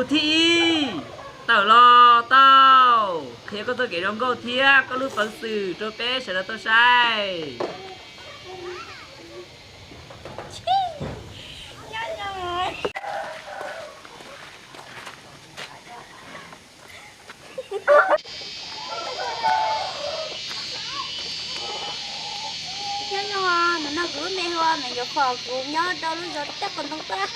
Thib ib, tawm los tau. Qhia koj txoj kev zoo nkauj thiab koj lub peev xwm rau peb sawv daws tau saib. Nyob zoo, hnub no kuv lub npe hu ua Meem Yuav Khom, kuv nyob rau lub zos Caj Qos Ntoo Pab.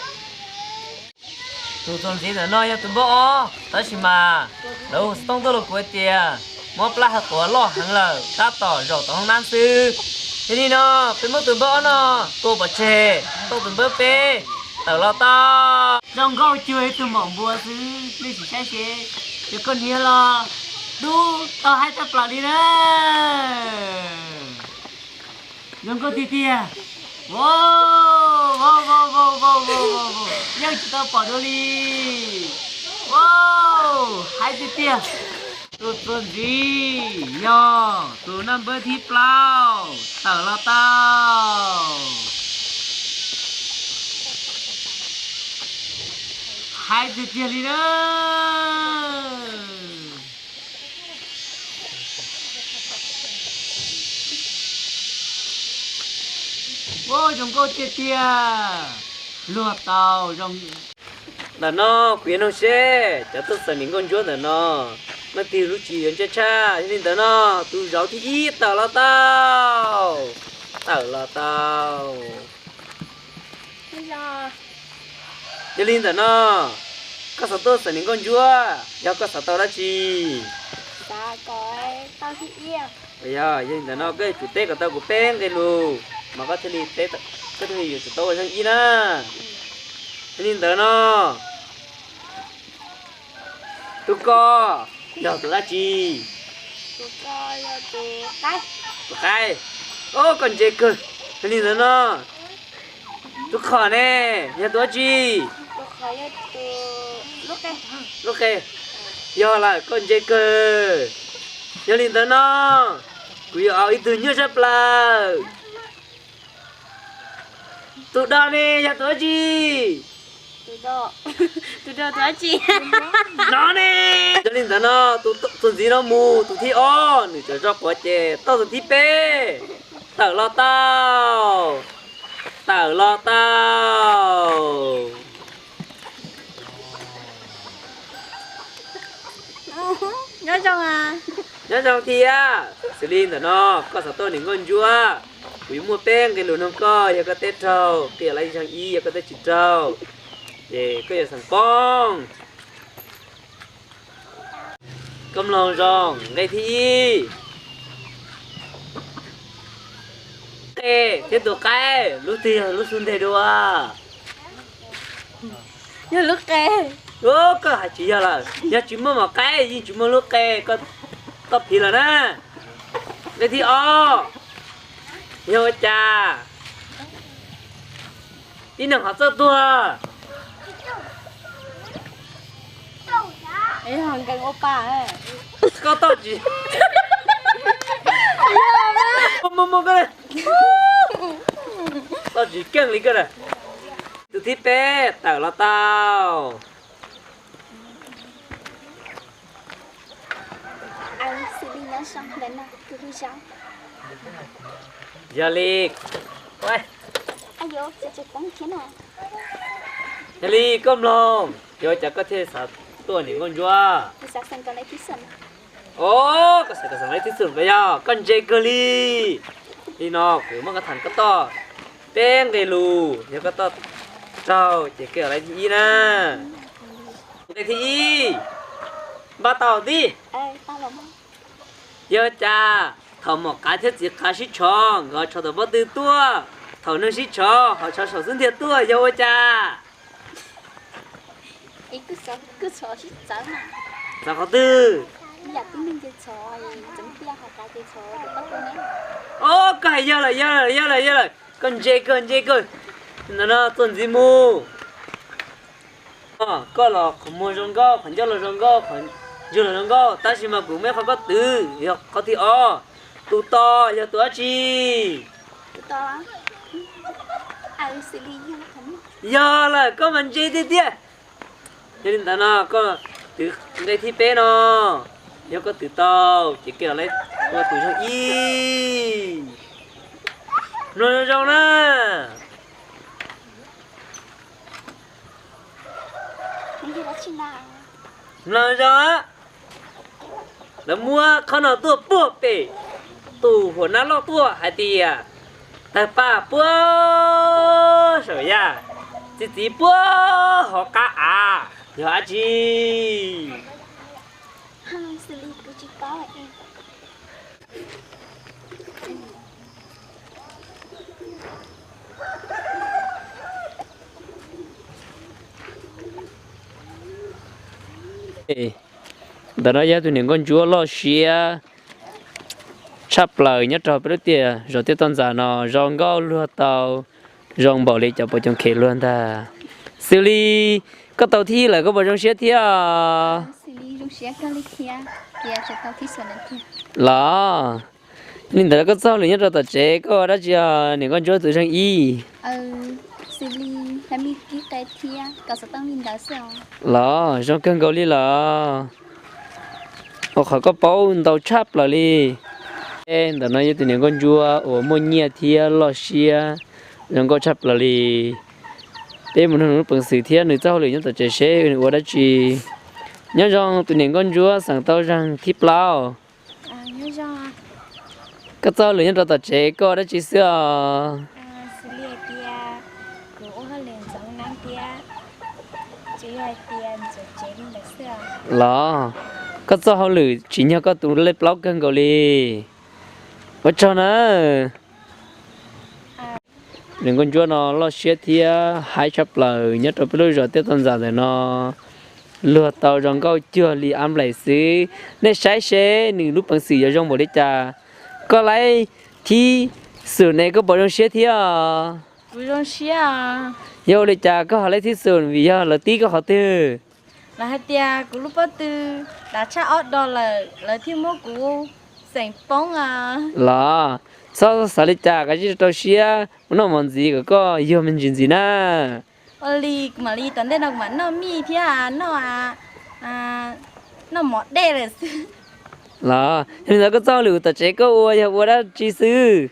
Tus txuas ntxiv ntawm no yog tus npawb ob, tab sis mas lawv hu xov tooj tuaj rau kuv hais tias mob plab hawv quav loj heev lawm, tab tom zaum tom hoob nab xwb. Yog li no, peb muab tus npawb ob no tua pov tseg, tau tus npawb peb tawm los tau. Zoo nkauj cuag ib tug maum npua xwb, nej sim saib seb yog koj niag los dub tau haib tshaj plaws li na. Zoo nkauj tiag tiag. Vau, vau, vau, vau, vau, vau, vau, vau. Yeej tsis tau pom dua li. Vau, haib tiag tiag. Tus txuas ntxiv yog tus naj npawb thib plaub tawm los tau. Haib tiag tiag li na. Ua zoo nkauj tiag tiag. Luag tau zoo. Ntawm no kuv yuav nug seb cov tuaj xeem niam nkauj ntsuab ntawm no leej twg lub tswv yim yuav ntse tshaj. Yog li ntawd no, tus zauv thib ib tawm los tau. Tawm los tau. Yog li ntawm no, koj xav tuaj xeem niam nkauj ntsuab, yog koj xav tau dab tsi? Yog, yog li ntawm no koj yuav tsum teb kom tau kuv peb nqe lus mas koj thiaj li, koj thiaj li yuav tsum tau ua zeej ib na. Yog li ntawd no, tus ko yog tus dab tsi? Tus qaib. Os, koj ntse kawg. Yog li ntawd no, tus khom ne, yog tus dab tsi? Lub qe. Yog lawm, koj ntse kawg. Yog li ntawd no, kuv yuav ua ib tug nyuaj tshaj plaws. Tus do ne yog tus dab tsi? No ne. Yog li ntawd no, tus txuas ntxiv no mus, tus thib ob nws tseem zov quav ces tau tus thib peb tawm los tau. Tawm los tau. Nyob zoo thiab. Xws li ntawm no, koj xav tuaj niam nkauj ntsuab, kuv yuav muaj peb nqe lus nug koj, yog koj teb raug, koj yuav laiv zeej ib, yog koj teb tsis raug, ces koj yuav xeem poob. Koj mloog zoo, nqe thib ib, qe thiab tus qaib lub twg yog lub xub nteg dua? Yog lub qe. Koj hais tsis yog lawm, yog tsis muaj maum qaib yeej tsis muaj lub qe, koj phiv lawm na. Nqe thib ob, yog ua cas tib neeg ho txawj tuag? Koj tau tsis, tau tsis keej li koj na. Tus thib peb tawm los tau. Yog li, yog li koj mloog, yog ua cas koj thiaj xav tuaj niam nkauj ntsuab? Os, koj xav kom xeem laiv thib xwm, yog koj ntse kawg li. Li no kuv muab koj tham koj toj peb nqe lus, yog koj toj raug ces koj yuav laiv thib ib na. Nqe thib ib, npaj tau tib. Yog ua cas thaum maum qaib thiab txiv qaib sib tshov, nkawd tshov thaum pob tw tuaj, thaum neeg sib tshov ho tshov saum xub ntiag tuaj, yog ua cas? Txawv qhov twg? Os, koj hais yog lawm, yog lawm, yog lawm, yog lawm, koj ntse kawg, ntse kawg. Ntawm no txuas ntxiv mus. Koj los qhov muag zoo nkauj, qhov ncauj los zoo nkauj, qhov ntswg los zoo nkauj, tab sis mas kuv muaj ib qho koj twv, yog qhov thib ob. Tus to yog tus dab tsi? Yog lawm, koj mas ntse tiag tiag. Li ntawd no koj twv nqe thib peb no, yog koj twv tau ces koj los ua tus zoo ib. Mloog zoo zoo na. Mloog zoo, lawv muab qhov no tuaj puag pem tus huam nab loj tuaj hais tias, tawg paj puag saum yaj, txiv txiv puag hauv qab av, yog dab tsi? Ntawm no yog tus niam nkauj ntsuab loj siab tshaj plaws nyob rau peb lub tiaj zos Tiaj Toj Ntxas no, zoo nkauj luag tau zoo npaum li cov pom coom khev luag ntag. Xws li koj tau thib lawm koj puas zoo siab thiab? Los li ntawd koj txoj hauj lwm nyob rau tom tsev koj ua dab tsi os niam nkauj ntsuab tus zeej ib? Los zoo kawg nkaus li los. Ua qhov koj paub ntau tshaj plaws li. Ntawm no yog tus niam nkauj ntsuab uas muaj nyiaj thiab loj siab, zoo nkauj tshaj plaws li. Peb mus nug nws lub peev xwm thiab nws txoj hauj lwm nyob tom tsev seb nws ua dab tsi. Nyob zoo tus niam nkauj ntsuab xeem tau zaug thib plaub. Koj txoj hauj lwm nyob rau tom tsev koj ua dab tsi xwb os? Los, koj txoj hauj lwm tsim nyog koj tus lej plaub kawg nkaus li. Ua tsaug na. Niam nkauj ntsuab no loj siab thiab haib tshaj plaws nyob rau peb lub zos Tiaj Toj Ntxas ntawm no. Luag tau zoo nkauj cuag li ab nplaim xwb. Nej saib seb nws lub peev xwm yuav zoo npaum li cas. Koj laib thib xum ne koj puas zoo siab thiab? Yog ua li cas koj ho laib thib xum, vim yog lawv tib koj qhov twg? Lawv hais tias kuv lub pob tw dav tshaj ob do lawm, lawv thiaj muab kuv xeem poob. Los, txhob xav li cas, kav tsij rau siab mus noj mov ntxiv kom koj yuag me ntsis ntxiv na. Ua li kuv mam li tom ntej no kuv mam noj mij thiab noj, noj mov dej lawm xwb. Los, yog li ntawd koj txoj hauj lwm tom tsev koj ua yog ua dab tsi xwb?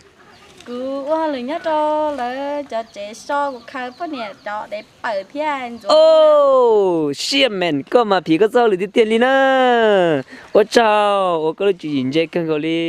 Kuv ua hauj lwm nyob rau lawv cov tsev so, kuv khaws poj niam cov dev pawm thiab ntxuav. Siab meem, koj mas phim koj txoj hauj lwm tiag tiag li na. Ua tsaug uas koj lub tswv yim ntse kawg nkaus li.